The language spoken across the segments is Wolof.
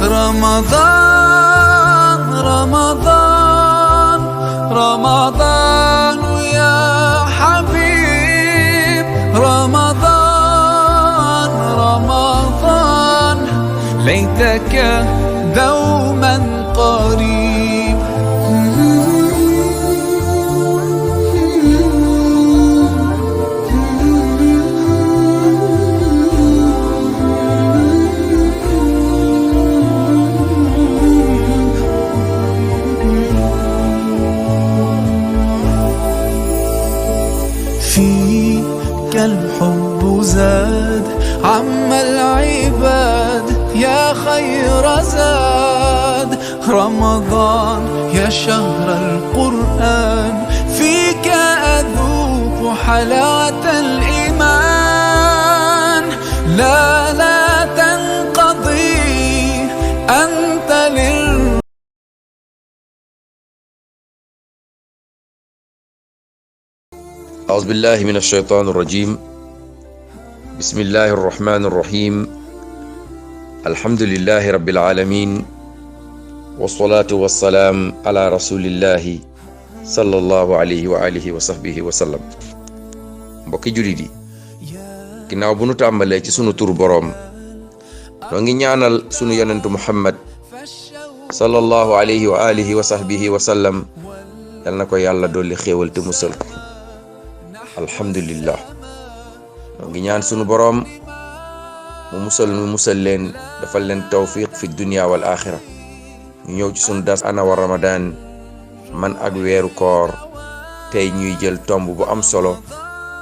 رمضان رمضان رمضان يا حبيب رمضان رمضان ليتك دوما قريب فيك الحب زاد عم العباد يا خير زاد رمضان يا شهر القرآن فيك أذوق حلاوة الإيمان لا تنقضي أنت أعوذ بالله من الشيطان الرجيم بسم الله الرحمن الرحيم الحمد لله رب العالمين والصلاة والسلام على رسول الله صلى الله عليه وآله وصحبه وسلم mbokki jullit yi ginnaaw bu nu tàmbalee ci sunu tur boroom noo ngi ñaanal sunu yonentu Muhammad sallallahu alayhi wa alihi wa sahbihi wa sallam yal na ko yàlla dolli xéewal te musal ko alhamdulillah noo ngi ñaan sunu boroom mu musal leen defal leen tawfiq fi dunya wal axira ñu ñëw ci sunu das ana wa ramadan man ak weeru koor tey ñuy jël tomb bu am solo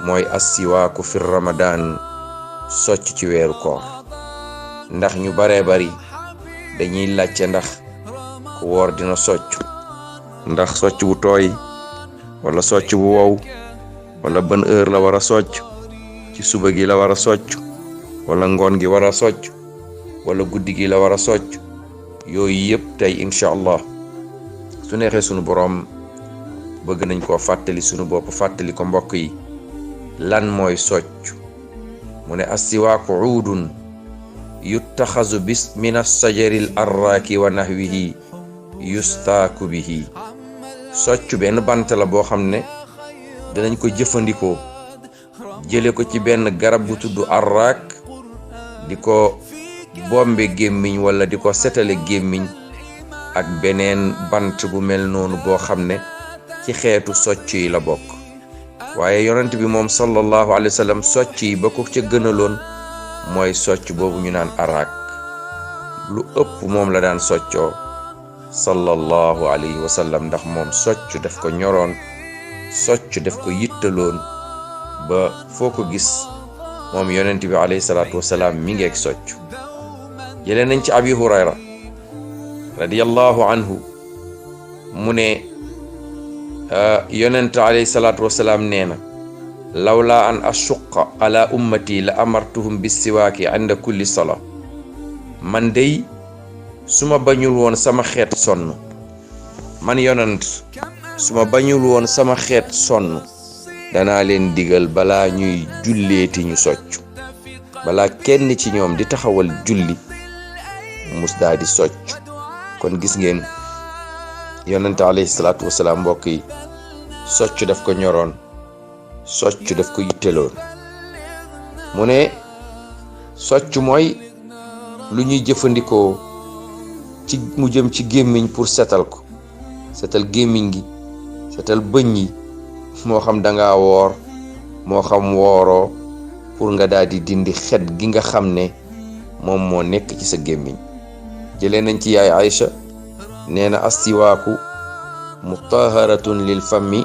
mooy assiwaaku fi ramadan socc ci weeru koor ndax ñu baree bari dañuy laajte ndax ku woor dina socc ndax socc bu tooy wala socc bu wow wala ban heure la war a socc ci suba gi la war a socc wala ngoon gi war a socc wala guddi gi la war a socc yooyu yëpp tey incha allah su neexee sunu boroom bëgg nañ koo fàttali sunu bopp fàttali ko mbokk yi lan mooy socc mu ne assiwaaku uudun yuttaxazu bis min assajaril arraaki wa nahwihi yustaaku bihi socc benn bant la boo xam ne danañ ko jëfandikoo jële ko ci benn garab bu tudd arraak di ko bombe gémmiñ wala di ko setale gémmiñ ak beneen bant bu mel noonu boo xam ne ci xeetu socc yi la bokk waaye yonent bi moom sallallahu alayhi wa sallam socc yi ba ko ca gënaloon mooy socc boobu ñu naan arraak lu ëpp moom la daan soccoo sallallahu alayhi wa sallam ndax moom socc daf ko ñoroon socc daf ko yittaloon ba foo ko gis moom yonent bi alayhi salaatu wasalaam mi ngeeg socc jëlee nañ ci abi hurayra radiyallahu anhu mu ne yonent alayhi salaatu wasalaam nee na lawla an ashuqa ala ummati la amartuhum bisiwaaki inda kulli sala man dey suma bañul woon sama xeet sonn man yonent suma bañul woon sama xeet sonn danaa leen digal balaa ñuy julleeti ñu socc balaa kenn ci ñoom di taxawal julli mus daa di socc kon gis ngeen yonent alayhi salaatu wasalaam mbokk yi socc daf ko ñoroon socc daf ko yitteloon mu ne socc mooy lu ñuy jëfandikoo ci mu jëm ci gémmiñ pour setal ko setal gémmiñ gi setal bëñ yi moo xam danga woor moo xam wooroo pour nga daal di dindi xet gi nga xam ne moom moo nekk ci sa gémmiñ jëlee nañ ci yaay Aïcha nee na astiwaaku mutaharatun lil fammi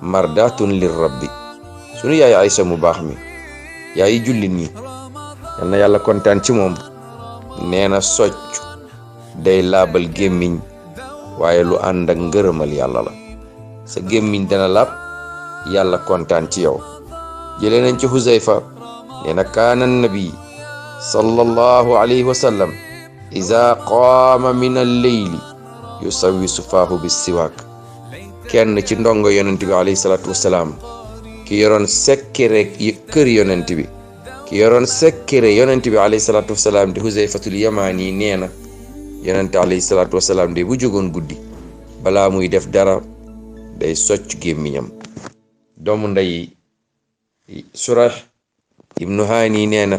mardatun lir rabbi sunu yaay Aïcha mu baax mi yaayi jullit ñi yal na yàlla kontaan ci moom nee na socc day laabal gémmiñ waaye lu ànd ak ngërëmal yàlla la sa gémmiñ dana laab yàlla kontaan ci yow jëlee nañ ci Huzayfa nee na kaana nabi sallallahu alayhi wa sallam iza qaama min al-layli yusawwisu faahu bis-siwaak kenn ci ndongo yonent bi alayhi salaatu wasalaam ki yoroon sekkere kër yonent bi ki yoroon sekkere yonent bi alayhi salaatu wasalaam di Huzayfatul Yamaani nee na yonente alayhi salaatu wasalaam de bu jógoon guddi balaa muy def dara day socc gémmiñam. doomu ndey Surayh ibnu Haani nee na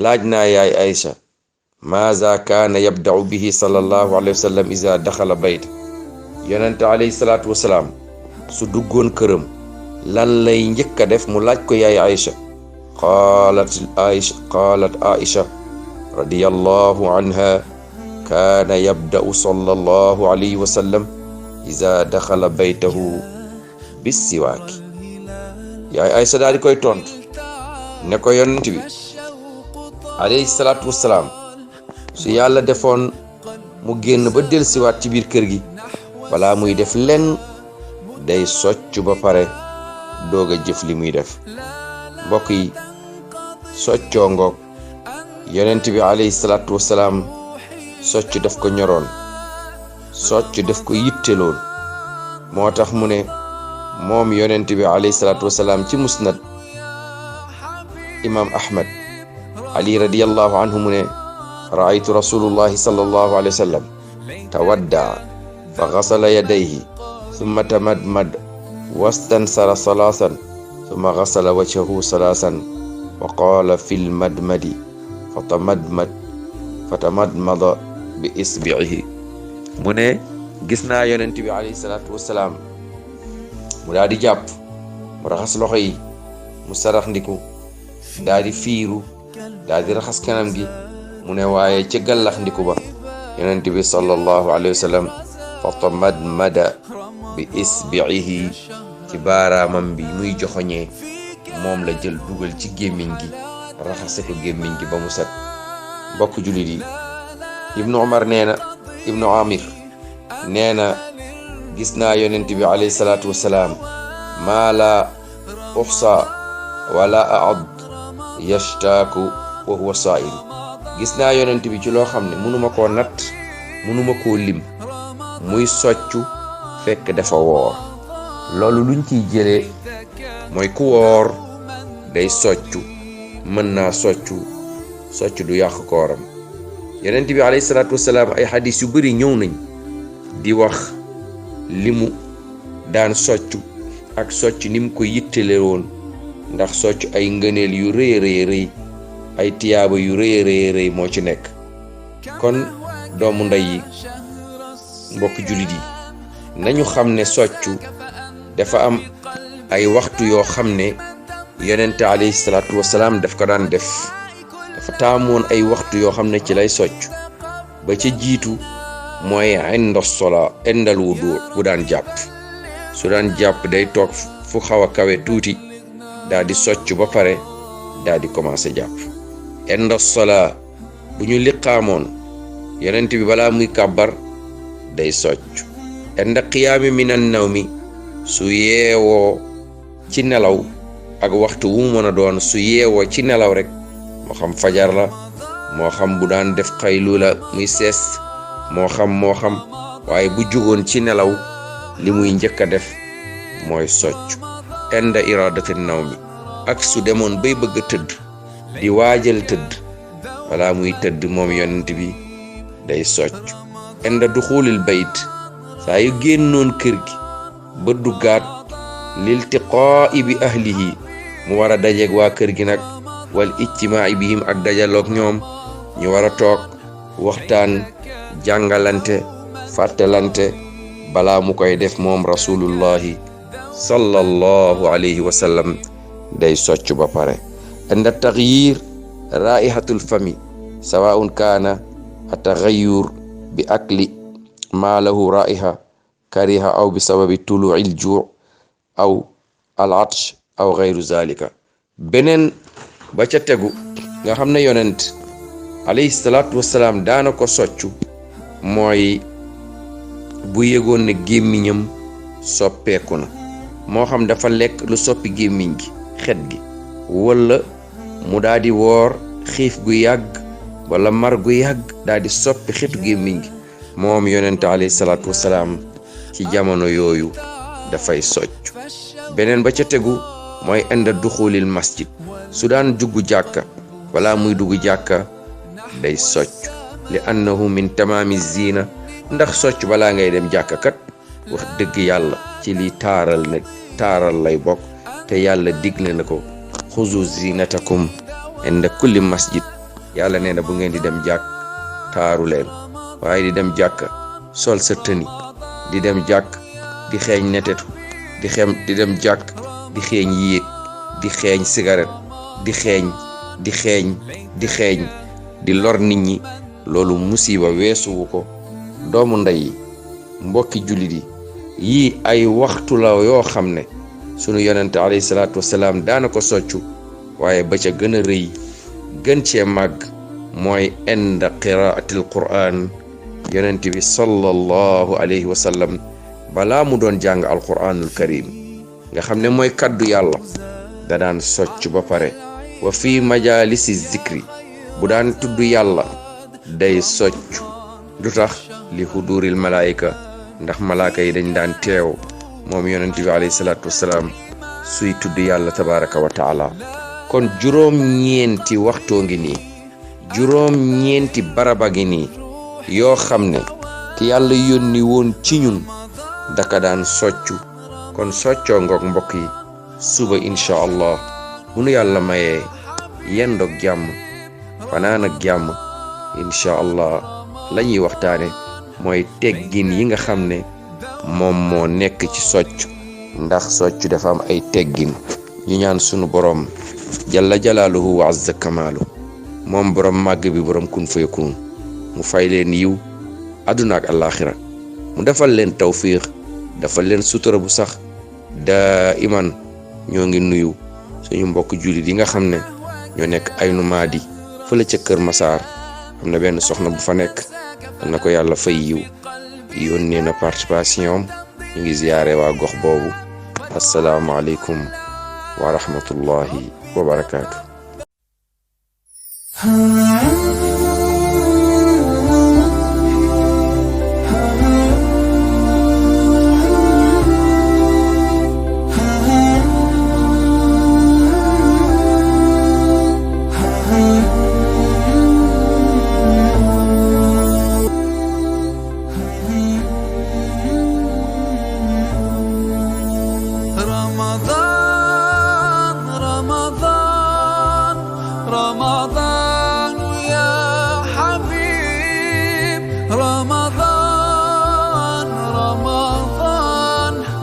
laaj naa yaay Aïcha maaza kaana yabda'u bihi sallallahu alayhi wa sallam iza daxala bayta, yonente alayhi salaatu wasalaam su duggoon këram lan lay njëkk a def. mu laaj ko yaay Aïcha. qaalat Aïcha radiyallahu anha kaana yabda'u sallallahu alayhi wa sallam iza daxala baytahu bissiwaaki. yaay Aïcha daal di koy tontu ne ko yonent bi alayhi salaatu wasalaam su yàlla defoon mu génn ba dellusiwaat ci biir kër gi balaa muy def lenn day socc ba pare doog a jëf li muy def. mbokk yi soccoo ngoog. yonent bi alayhi salaatu wasalaam socc daf ko ñoroon, socc daf ko yitteloon. moo tax mu ne moom yonent bi alayhi salaatu wasalaam ci musnad imam Ahmad Ali radiyallahu anhu mu ne ra'aytu rasulullahi sallallahu alayhi wa sallam tawaddaa fa ghasala yadayhi thumma tamadmad wastansara salaasan thumma ghasala wajhahu salaasan wa qaala fil madmadi fatamadmada bi isbi'ihi. mu ne gis naa yonent bi alayhi salaatu wasalaam mu daal di jàpp, mu raxas loxo yi, mu sarax ndiku, daal di fiiru, daal di raxas kanam gi. mu ne waaye ca gàllax ndiku ba yonent bi sallallahu alayhi wa sallam fatamadmada bi isbi'ihi, ci baaraamam bi muy joxoñee moom la jël dugal ci gémmiñ gi, raxase ko gémmiñ gi ba mu set. mbokk jullit yi, ibnu Umar nee na, ibnu Amir nee na gis naa yonent bi alayhi salaatu wasalaam maa la uxsa wala aad yashtaaku wa huwa saa'im. gis naa yonent bi ci loo xam ne mënuma koo natt, mënuma koo lim, muy soccu fekk dafa woor. loolu luñ ciy jëlee mooy ku woor day soccu, mën naa soccu du yàq kooram. yonent bi alayhi salaatu wasalaam ay xadis yu bari ñëw nañ di wax limu daan soccu ak socc ni mu ko yittale woon, ndax socc ay ngëneel yu rëy rëy ay tiyaaba yu rëy moo ci nekk. kon doomu ndey yi, mbokk jullit yi, nañu xam ne soccu dafa am ay waxtu yoo xam ne yonente alayhi salaatu wasalaam daf ko daan def. dafa taamoon ay waxtu yoo xam ne ci lay socc. ba ca jiitu mooy indal wudu bu daan jàpp. su daan jàpp day toog fu xaw a kawe tuuti daal di socc ba pare daal di commencé jàpp. inda sola bu ñu liqaamoon yonent bi balaa muy kàbbar day socc. inda qiyaami minan nawmi su yeewoo ci nelaw ak waxtu wu mu mën a doon, su yeewoo ci nelaw rek, moo xam fajar la, moo xam bu daan def xaylula muy sees, moo xam waaye bu jugoon ci nelaw li muy njëkk a def mooy socc. inda iradati nawmi, ak su demoon bay bëgg a tëdd, di waajal tëdd, balaa muy tëdd moom yonent bi day socc. inda duxulil bayt, saa yu génnoon kër gi ba duggaat, liltiqaa'i bi ahlihi, mu war a dajeeg waa kër gi nag, wal ijtimaa'i bihim, ak dajaloog ñoom, ñu war a toog waxtaan, jàngalante, fàttalante, balaa mu koy def moom rasulullahi sallallahu alayhi wa sallam day socc ba pare. inda taxyir raihatul fami, sawaun kaana ataxayyur bi akli ma lahu raiha kariha aw bi sababi tulu'il ju' aw al atsh aw ghayru zalika. beneen ba ca tegu nga xam ne yonent alayhi salaatu wasalaam daana ko soccu mooy bu yëgoon ne gémmiñam soppeeku na, moo xam dafa lekk lu soppi gémmiñ gi xet gi, wala mu daal di woor xiif gu yàgg wala mar gu yàgg daal di soppi xetu gémmiñ gi, moom yonent alayhi salaatu wasalaam ci jamono yooyu dafay soccu. beneen ba ca tegu mooy inda duxulil masjid, su daan dugg jàkka, wala muy dugg jàkka day socc. li annahu min tamaami zina ndax socc balaa ngay dem jàkka kat wax dëgg yàlla ci li taaral lay bokk te yàlla digle na ko xuzu zinatakum inda kulli masjid yàlla nee na bu ngeen di dem jàkk taaru leen waaye di dem jàkka sol sa tëni di dem jàkk di xeeñ netetu di dem jàkk di xeeñ yéet di xeeñ cigarette di xeeñ di lor nit ñi loolu musiba weesuwu ko doomu ndey mbokki jullit yi yii ay waxtu la yoo xam ne sunu yonente alayhi salaatu wasalaam daana ko soccu waaye ba ca gën a rëy gën cee màgg mooy inda qiraatil qur'an yonente bi sallallahu alayhi wa sallam balaa mu doon jàng alqur'anul karim nga xam ne mooy kaddu yàlla da daan socc ba pare wa fi majalisi zikri bu daan tudd yàlla day socc lu tax li huduril malaayika ndax malaaka yi dañ daan teew moom yonent bi alayhi salaatu wasalaam suy tudd yàlla tabaraka wa taala kon juróom-ñeenti waxtoo ngi nii juróom-ñeenti baraba ngi nii yoo xam ne ki yàlla yónni woon ci ñun daka daan soccu kon soccoo ngoog mbokk yi suba incha allah bu nu yàlla mayee yendoog jàmm fanaan ak jàmm incha allah la ñuy waxtaane mooy teggin yi nga xam ne moom moo nekk ci socc ndax socc dafa am ay teggin ñu ñaan sunu borom jalla jalaaluhu wa azza kamaalu moom borom màgg bi borom kun fayakun mu fay leen yiw àdduna ak àllaaxira mu defal leen tawfiix defal leen sutura bu sax daa iman ñoo ngi nuyu suñu mbokk jullit yi nga xam ne ñoo nekk Aynu Maadi fële ca Kër Masaar am na benn soxna bu fa nekk na ko yàlla fay yiw yónnee na participation ñu ngi ziyaare waa gox boobu asalaamaaleykum wa rahmatullahi wa barakaatu. رمضان